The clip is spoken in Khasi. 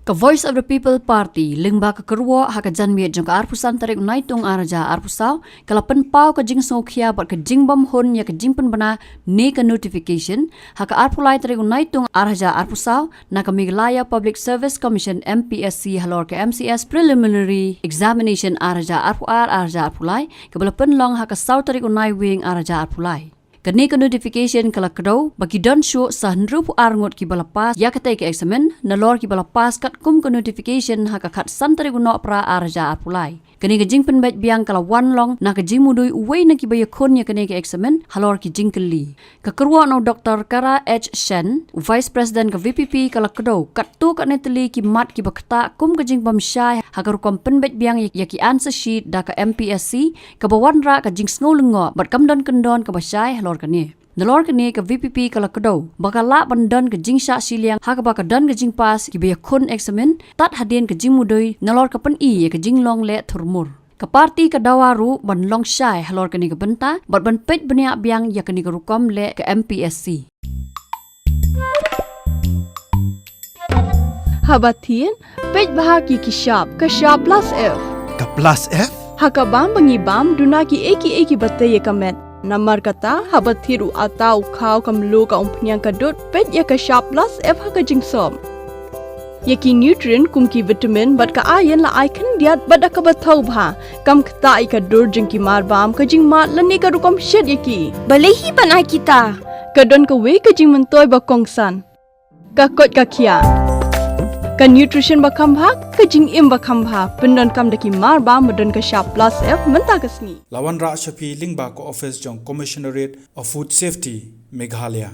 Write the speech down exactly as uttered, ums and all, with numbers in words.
Ka Voice of the People Party lyngba ka kyrwoh ha ka janmiet jong ka arphew san tarik u Naitung ar hajar arphew saw ka la pynpaw ka jingsngewkhia bad ka jingbymhun ïa ka jingpynbna ne ka notification ha ka arphew lai tarik u Naitung ar hajar arphew saw na ka Meghalaya Public Service Commission, M P S C, halor ka M C S Preliminary Examination ar hajar arphew ar ar hajar arphew lai kaba la pynlong ha ka saw tarik u Naiwieng ar hajar arphew lai. Kane ka notification ka la kdew ba ki don shuh sa hynriewphew ar ngut kiba la pass ïa katei ka eksamin nalor kiba la pass katkum ka notification ha ka khatsan tarik u Nohprah ar hajar arphew lai. Kane ka jingpynbeit biang ka la wan long na ka jingmudui uwei na kiba ïakhun ïa kane ka eksamin halor ki jingkylli. Ka kyrwoh na u Doktor Kara H Shen, u Vice President ka V P P, ka la kdew katto katne tylli ki mat kiba ktah kum ka jingbymshai ha ka rukom pynbeit biang ïa ki answer sheet da ka M P S C, kaba wanrah ka jingsngew lyngngoh bad kam don kyndon kaba shai halor kane. Nalor kane ka V P P ka la kdew ba ka lah ban don ka jingshah shiliang ha kaba ka don ka jingpass kiba ïakhun eksamin tad hadien ka jingmudui nalor ka pyni ïa ka jinglong leh thurmur. Ka party ka dawa ruh ban long shai halor kane ka bynta bad ban peit bniah biang ïa kane ka rukom leh ka M P S C. Haba thied, peit bha ki ki shap, ka shap plus F. Ka plus F? Ha ka bam ba ngi bam, duna ki ei ki ei kiba tei ïa ka met. Namar kata, haba thied u atta, u khaw, ka mluh, ka umphniang, ka dud, peit ïa ka shap plus F ha ka jingsop. Ïa ki nutrient kum ki vitamin bad ka iron la ai khyndiat bad da kaba thaw bha. Kam ktah ïa ka dur jong ki mar bam, ka jingmad lane ka rukom shet ïa ki. Balei hi ban ai kita? Ka don kawei ka jingmyntoi ba kongsan. Ka koit ka khiah. Ka nutrition ba kham bha, ka jingim ba kham bha. Pyndonkam da ki mar bam ba don ka shap plus F mynta ka sngi. La wanrah sha phi lyngba ka office jong Commissionerate of Food Safety, Meghalaya.